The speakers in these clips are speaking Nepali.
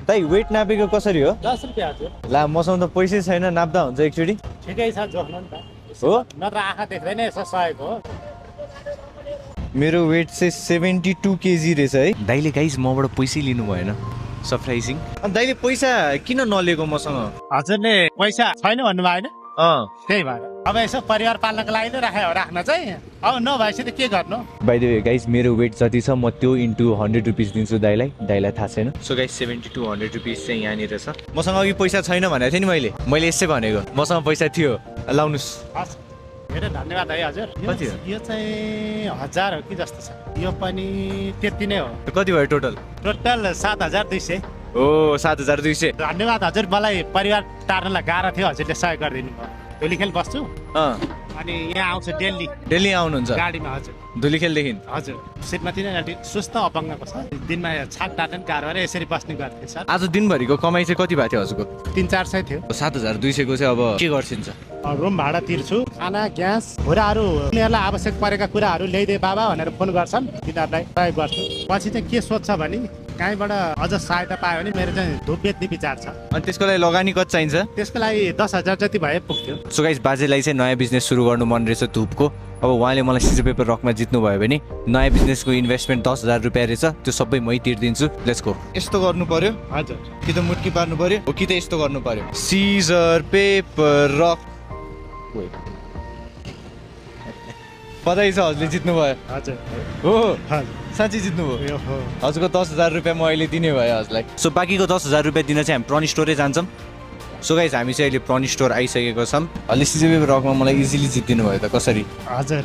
दाइ वेट नापेको कसरी हो? 10 रुपैयाँ हजुर। ला मसँग त पैसै छैन, नाप्दा हुन्छ एकचोटि? ठिकै छ जोड्नु नि त। हो? नत्र आँखा देख्दैन यसो सहेको हो। मेरो वेट चाहिँ 72 केजी रहेछ है। दाइले गाइस मबाट पैसै लिनु भएन, सरप्राइजिङ। अनि दाइले पैसा किन नलिएको मसँग? हजुरले पैसा छैन भन्नुभयो होइन? त्यही भएर अब यसो परिवार पाल्नको लागि नै राख्न चाहिँ अब नभएपछि त के गर्नु। बाइ द वे गाइस मेरो वेट जति छ म त्यो इन्टु 100 रुपिस दिन्छु दाइलाई थाहा छैन। सो गाइस 72 100 रुपिस चाहिँ यहाँनिर छ। मसँग अघि पैसा छैन भनेको थिएँ नि मैले यसै भनेको मसँग पैसा थियो, लाउनुस्। धेरै धन्यवाद है हजुर। कति हो? यो चाहिँ 1000 हो कि जस्तो छ। यो पनि त्यति नै हो। कति भयो टोटल? टोटल 7200। ओ 7200। धन्यवाद हजुर, मलाई परिवार टार्नलाई गाह्रो थियो, हजुरले सहयोग गरिदिनु भयो। धुलीखेल बस्छु अनि यहाँ आउँछु डेली आउनुहुन्छ गाडीमा। हजुर धुलीखेलदेखि? हजुर। श्रीमती नै अलि सुस्त अपाङ्गको छ, दिनमा छाक टाट्न गाह्रो भएर यसरी बस्ने गर्थेँ सर। आज दिनभरिको कमाइ चाहिँ कति भएको थियो हजुरको? 300-400 थियो। 7200 को चाहिँ अब के गर्छिन्छ? रुम भाडा तिर्छु, खाना ग्यास कुराहरू उनीहरूलाई आवश्यक परेका कुराहरू ल्याइदिए बाबा भनेर फोन गर्छन्, तिनीहरूलाई प्रयोग गर्छु। पछि चाहिँ के सोध्छ भने कहीँबाट अझ सहायता पायो भने मेरो चाहिँ धुप बेच्ने विचार छ। अनि त्यसको लागि लगानी कति चाहिन्छ? त्यसको लागि 10,000 जति भए पुग्थ्यो। सो गाइस बाजेलाई चाहिँ नयाँ बिजनेस सुरु गर्नु मन रहेछ धुपको। अब उहाँले मलाई सिजो पेपर रकमा जित्नु भयो भने नयाँ बिजनेसको इन्भेस्टमेन्ट 10,000 रुपियाँ रहेछ, त्यो सबै मै तिर्दिन्छु। Let's go. यस्तो गर्नु पर्यो हजुर, कि त मुट्की पार्नु पर्यो हो कि त यस्तो गर्नु पर्यो? Scissor paper rock. बधाई छ हजुरले जित्नु भयो। हजुर हो हजुर, साँच्चै जित्नु भयो। हो हजुरको 10,000 रुपियाँ म अहिले दिने भयो हजुरलाई। सो बाँकीको 10,000 रुपियाँ दिन चाहिँ हामी प्रनी स्टोरै जान्छौँ। सो गाइस हामी चाहिँ अहिले प्रनी स्टोर आइसकेको छौँ। अहिले सिजो पेपर रकमा मलाई इजिली जितिदिनु भयो त कसरी? हजुर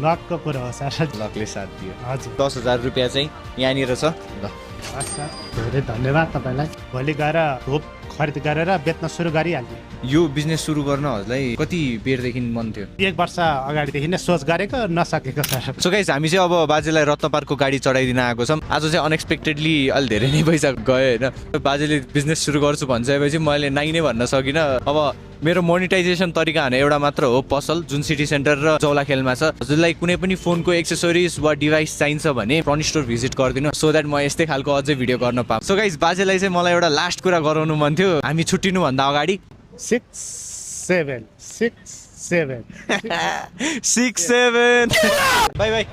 लकको कुरा हो सर। लकले साथ दियो। हजुर 10,000 रुपियाँ चाहिँ यहाँनिर छ। ल हस् सर, धेरै धन्यवाद तपाईँलाई। भोलि गएर धुप खरिद गरेर बेच्न सुरु गरिहाल्ने। यो बिजनेस सुरु गर्न हजुरलाई कति बेरदेखि मन थियो? 1 वर्ष अगाडिदेखि नै सोच गरेको, नसकेको सर। सो गाइस हामी चाहिँ अब बाजेलाई रत्न पार्कको गाडी चढाइदिन आएको छौँ। आज चाहिँ अनएक्सपेक्टेडली अलि धेरै नै पैसा गयो होइन। बाजेले बिजनेस सुरु गर्छु भनिसकेपछि मैले नाइ नै भन्न सकिनँ। अब मेरो मोनिटाइजेसन तरिका भने एउटा मात्र हो, पसल जुन सिटी सेन्टर र जौलाखेलमा छ। हजुरलाई कुनै पनि फोनको एक्सेसरिज वा डिभाइस चाहिन्छ भने प्रनी स्टोर भिजिट गरिदिनु, सो द्याट म यस्तै खालको अझै भिडियो गर्न पाऊँ। सो गाइस बाजेलाई चाहिँ मलाई एउटा लास्ट कुरा गराउनु मन थियो हामी छुट्टिनुभन्दा अगाडि। 6 7 6 7 6 7 बाई बाई।